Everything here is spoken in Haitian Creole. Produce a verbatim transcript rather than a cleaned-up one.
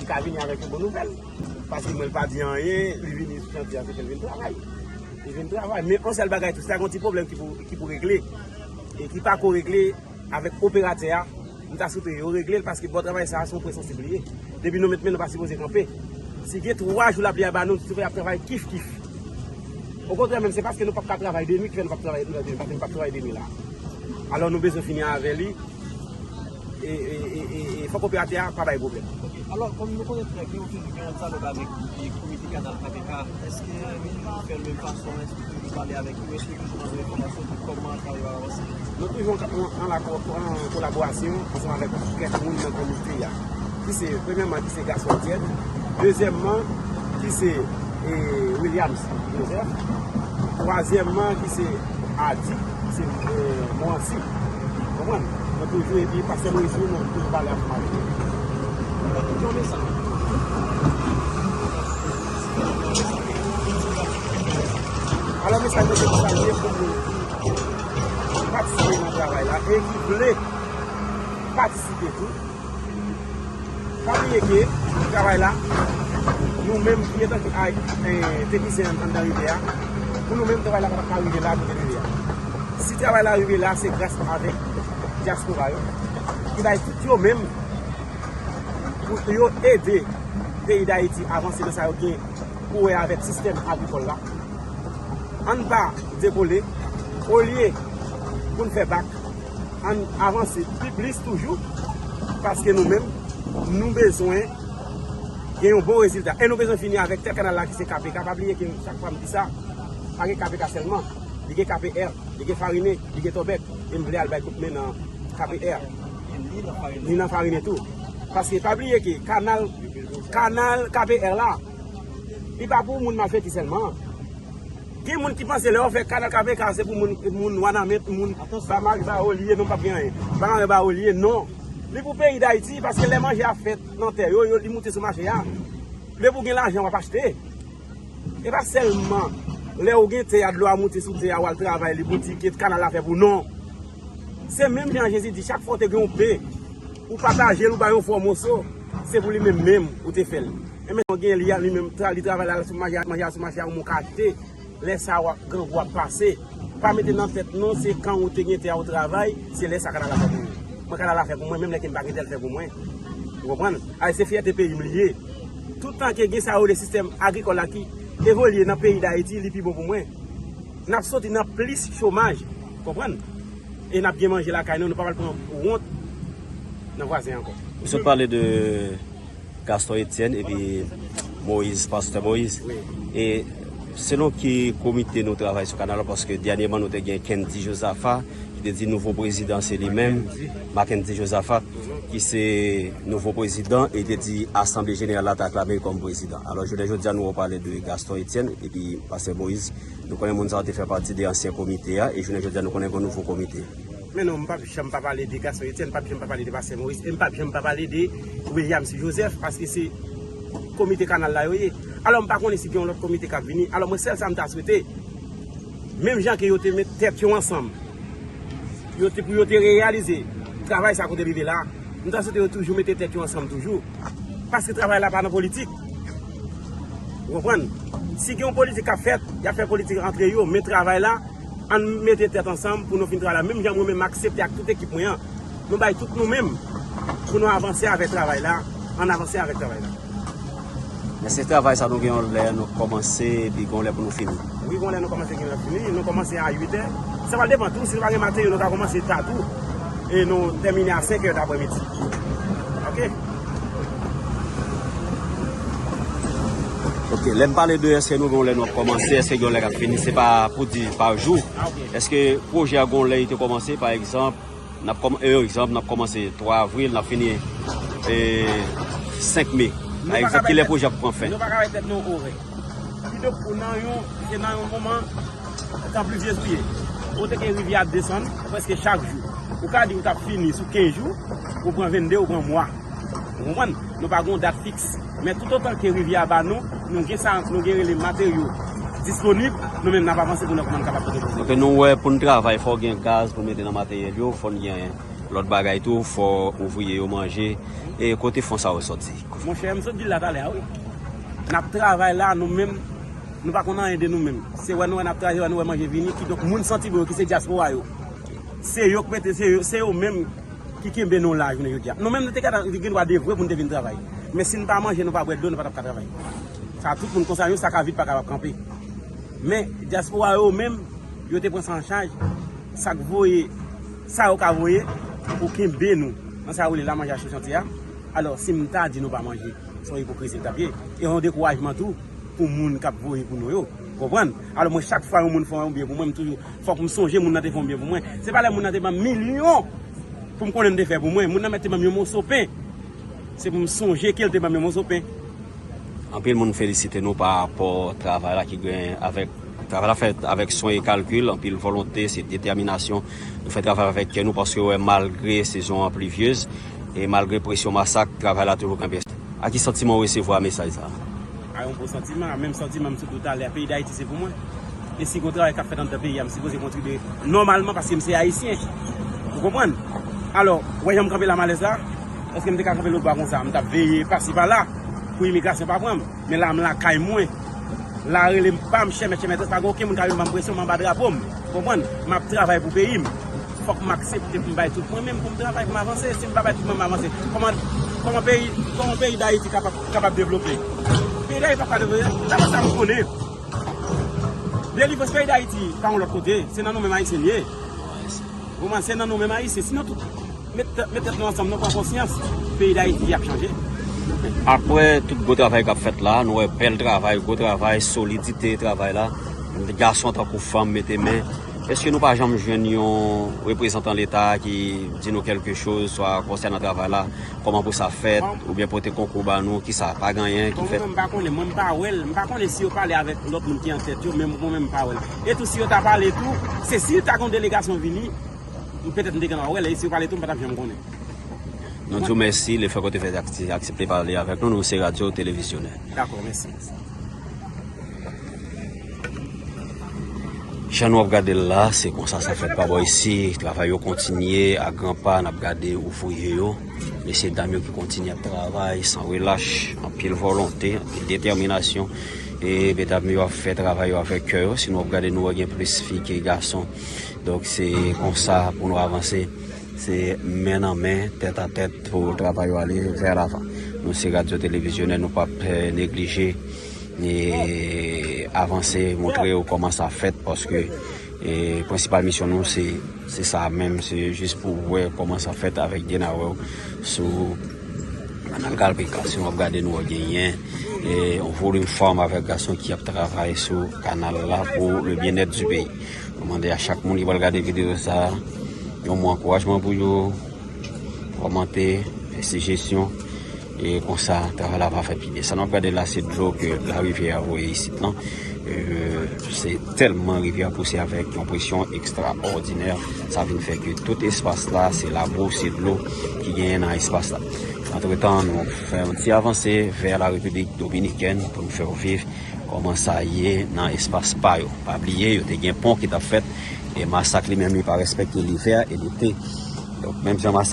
Ka vini avèk yon bon nouvèl. Paske mwen, l pa di anyen, li vini sou chantier a, se ke l vin travay. Li vin travay. Men yon sèl bagay tou, si ta gen yon ti pwoblèm ki pou, ki pou regle, e ki pa ko regle avèk operatè a, m ta swete yo regle l, paske bò travay sa a, se yon pwen sansib li ye. Depi nou met men, nou pa sipoze kanpe. Si gen twa jou lapli a ba nou, nou ap travay kif kif. Okontrè, menm se paske nou p ap ka travay de nwi ki fè nou p ap travay, nou pa, nou p ap travay de nwi la. Alò, nou bezwen fini avè li. E, e, e, e, e fòk operatè a pa bay pwoblèm. Alò, kòm nou konnen trè byen, ou toujou gen yon dyalòg avèk, e, komite kanal K P K, èske nou fè l menm fason, èske ou toujou pale avèk yo, èske ou toujou mande enfòmasyon de kòman travay yo ap avanse? Nou toujou an, an, an lako-, an kolaborasyon ansanm avèk kèk moun nan komite a. Ki se, premyèman, ki se Gaston Etienne, dezyèmman, ki se, e, Williams Joseph, twazyèmman, ki se Adi, se, e, Moransi. Konprann? Nou toujou, epi pastè Moyiz tou, nou toujou pale ansanm avèk li. Alò, tout yon mesaj. Alò, mesaj mwen se pou salye pou moun ki patisipe nan travay la e ki vle patisipe tou. Pa bliye ke travay la, nou menm ki antanke a, e, teknisyen anndan rivyè a, pou nou menm, travay la pa t ap ka rive la kote l rive a. Si travay la rive la, se gras avèk dyaspora yo, ki bay tout yo menm pou yo ede peyi Dayiti avanse nan sa yo gen pou wè avèk sistèm agrikòl la. Ann pa dekole, olye pou n fè bak, ann avanse pi plis toujou, paske nou menm, nou bezwen gen yon bon rezilta. E nou bezwen fini avèk tèt kanal la ki se K P K. Pa bliye ke chak fwa m di sa, pa gen K P K sèlman. Li gen K P R, li gen Farine, li gen Tòbèk. E m vle al bay kout men nan K P R. Ni nan Farine tou. Paske pa bliye ke kanal, kanal K P R la, li pa pou moun malfeti sèlman. Gen moun ki panse lè yo fè kanal K P K se pou moun, moun Wanament, moun Bamari, ba olye, non, p ap gen anyen. Bamari, ba olye, non. Li pou peyi Dayiti, paske lè manje a fèt nan tè yo, yo, li moute sou mache a. Depi w gen lajan, w ap achte. E pa sèlman lè ou gen tè a, dlo a moute sou tè a, w al travay li pou di ke kanal la fè pou, non. Se menm jan Jezi di, chak fwa w te gen yon pen, ou pataje l, ou bay yon fò moso, se pou li menm menm ou te fè l. E men, ou gen li a, li menm, tra-, li travay la sou mache a, manje a sou mache a, ou menm ou ka achte. Lè sa a, w ap, grangou ap pase. Pa mete nan tèt nou, se kan ou te gen tè a, ou travay, se lè sa kanal la fè pou ou. Mwen, kanal la fè pou mwen, menm lè ke m pa gen tè, l fè pou mwen. Ou konprann? Ay, se fyète peyi m li ye. Toutan ke gen sa yo rele sistèm agrikòl la ki evolye nan peyi Dayiti, li pi bon pou mwen. N ap soti nan plis chomaj, konprann? E n ap gen manje lakay nou, nou pa pral pran wont nan vwazen ankò. Ou sot pale de Gaston Etienne epi Moïse, pastè Moïse. Wi. E selon ki komite nou travay sou kanal la, paske dènyèman nou te gen Kendy Josaphat, ki te di nouvo prezidan se li menm, Mackendy Josaphat, ki se nouvo prezidan, e te di asanble jeneral la ta aklame l kòm prezidan. Alò, jounen jodi a, nou wè w pale de Gaston Etienne epi pastè Moïse. Nou konnen moun sa yo te fè pati de ansyen komite a, e jounen jodi a, nou konnen gen nouvo komite. Men non, m p ap janm pa pale de Gaston Etienne, m p ap janm pa pale de pastè Moïse, e m p ap janm pa pale de Williams Joseph, paske se komite kanal la yo ye. Alò, m pa konnen si gen yon lòt komite k ap vini. Alò, mwen, sèl sa m ta swete, menm jan ke yo te met tèt yo ansanm, yo te, pou yo te reyalize travay sa kote l rive la, m ta swete yo toujou mete tèt yo ansanm toujou. Paske travay la pa nan politik. Ou konprann? Si gen yon politik k ap fèt, y ap fè politik antre yo, men travay la, ann mete tèt ansanm pou nou fin travay la. Menm jan mwen menm m aksepte ak tout ekip mwen an, nou bay tout nou menm pou nou avanse avèk travay la, ann avanse avèk travay la. Men se travay sa nou gen yon lè nou kòmanse, epi gen yon lè pou nou fini. Wi, gen yon lè nou kòmanse, gen yon lè fini. Nou kòmanse a uit è. Sa va depann tou, si nou pa gen materyo, nou ka kòmanse ta tou. E nou tèmine a senk è daprè midi. Ok? Ok, lè m pale de èske nou gen yon lè nou ap kòmanse, èske gen yon lè k ap fini, se pa pou di pa jou. Ah, ok. Èske pwojè a gen yon lè li te kòmanse, pa egzanp, n ap kòm-, e, egzanp, n ap kòmanse twa avril, n ap fini, e, senk me. Pa egzanp, ki lè pwojè ap pran fen? Nou pa ka bay tèt nou orè. Kidonk, ou nan yon, se nan yon moman, tan plivyezwiye, kote ke rivyè ap desann prèske chak jou. Ou ka di ou t ap fini sou kenz jou, ou pran vennde, ou pran mwa. Ou konprann? Nou pa gen yon dat fiks. Men toutotan ke rivyè a ba nou, nou gen sa, nou gen rele materyo disponib, nou menm n ap avanse pou nou konn kapab pote pwoblèm. Donk, nou wè pou n travay, fò gen gaz pou n mete nan materyèl yo, fò n gen Lòt bagay tou, fò ouvriye yo manje. E kote fon sa yo sòti? Monchè, m sot di l la talè a, wi. N ap travay la, nou menm, nou pa konn anyen de nou menm. Se wè nou wè n ap travay, se wè nou wè manje vini, kidonk moun santi bon yo ki se dyaspora yo. Se yo k mete, se yo, se yo menm ki kenbe nou la jounen jodi a. Nou menm nou te ka gen dwa devwe pou n te vin travay. Men si n pa manje, nou pa bwè dlo, nou pa t ap ka travay. Sa tout moun konsa, yon sak a vid pa kapab kanpe. Men dyaspora yo menm, yo te pran sa an chaj. Sa k voye, sa yo ka voye pou kenbe nou nan sa yo rele la manje sou chantye a. Alò, si m ta di nou pa manje, se yon ipokrizi m t ap ye. E yon dekourajman tou pou moun k ap voye pou nou yo. Konprann? Alò, mwen, chak fwa yon moun fè yon byen pou mwen, m toujou, fòk m sonje moun nan te fè yon byen pou mwen. Se pa lè moun nan te ban m milyon pou m konnen m te fè pou mwen. Moun nan mèt te ban m yon moso pen. Se pou m sonje ke l te ban m yon moso pen. Anpil moun felisite nou pa rapò travay la ki gen avèk, travay la fèt avèk swen e kalkil, anpil volonte, se detèminasyon. Nou fè travay avèk kè nou paske wè malgre sezon an plivyez e malgre presyon masak, travay la toujou kanpe. A ki santiman w resevwa mesaj sa a? A yon bon santiman, a menm santiman m sot di w talè a, peyi Dayiti se pou mwen. E si gon travay k ap fèt anndan peyi a, m sipoze kontribye nòmalman paske m se ayisyen. Ou konprann? Alò, ou wè jan m kanpe la malèz la? Èske m te ka kanpe lòtbò a konsa? M t ap veye pasi pala pou imigrasyon pa pran m. Men la, m lakay mwen. La rele m pa m chèmèt chèmèt, pa gen okenn moun k ap vin ban m presyon, m anba drapo m. Ou konprann? M ap travay pou peyi m. Fòk m aksepte pou m bay tout mwen menm pou m travay, pou m avanse. Si m pa bay tout mwen, m avanse. Kòman, kòman peyi, kòman peyi Dayiti kapab, kapab devlope? Peyi Dayiti p ap ka devlope. Daprè sa m konnen, delivrans peyi Dayiti pa yon lòt kote. Se nan nou menm Ayisyen l ye. Ou konprann? Se nan nou menm Ayisyen. Si nou tout met, met tèt nou ansanm, nou pran konsyans, peyi Dayiti ap chanje. Apre tout gwo travay k ap fèt la, nou wè bèl travay, gwo travay, solidite travay la. Gason tankou fanm mete men. Èske nou pa janm jwenn yon reprezantan Leta ki di nou kèlke choz, swa konsènan travay la, kòman pou sa fèt, oubyen pote konkou ba nou, kisa pa gen anyen ki fèt? Bon, mwen, m pa konnen, mwen, m pa wè l, m pa konnen si yo pale avèk lòt moun ki an tèt yo, men mwen menm, m pa wè l. E tou, si yo ta pale tou, se si ta gen yon delegasyon vini, m petèt m te gen dwa wè l, e si yo pale tou, m pa t ap janm konnen. Nou di w mèsi, lefètke w te fè akse-, aksepte pale avèk nou, nou se Radyo Televizyonè. Dakò, mèsi. Jan nou ap gade l la, se konsa sa fèt pa bò isi. Travay yo kontinye a gran pa. N ap gade ouvriye yo, mesye dam yo ki kontinye ap travay san relach, anpil volonte, anpil detèminasyon. E medam yo ap fè travay yo avèk kè yo. Si nou ap gade, nou wè gen plis fi ke gason. Donk, se konsa pou nou avanse. Se men nan men, tèt a tèt pou travay yo ale vè lavan. Nou se Radyo Televizyonè, nou p ap, eh, neglije e avanse, montre yo kòman sa fèt, paske, e, prensipal misyon nou, se, se sa menm, se jis pou wè kòman sa fèt avèk Denawèw sou kanal Kalpika. Si nou ap gade, nou wè genyen, e, yon volim fanm avèk gason ki ap travay sou kanal la pou le byennèt di peyi. Nou mande a chak moun ki pral gade videyo sa a, yon mo ankourajman pou yo, kòmante, fè sijesyon, e konsa, travay la va fè pi byen. Sa n ap gade la, se dlo ke larivyè a voye isit lan. E, se tèlman rivyè a pouse avèk yon presyon ekstraòdinè, sa vin fè ke tout espas la, se labou, se dlo ki genyen nan espas la. Antretan, nou fè yon ti avanse vè la Repiblik Dominikèn pou nou fè w viv kòman sa ye nan espas pa yo. Pa bliye, yo te gen pon ki t ap fèt, e masak li menm, li pa respekte livè e lete. Donk, menm jan masak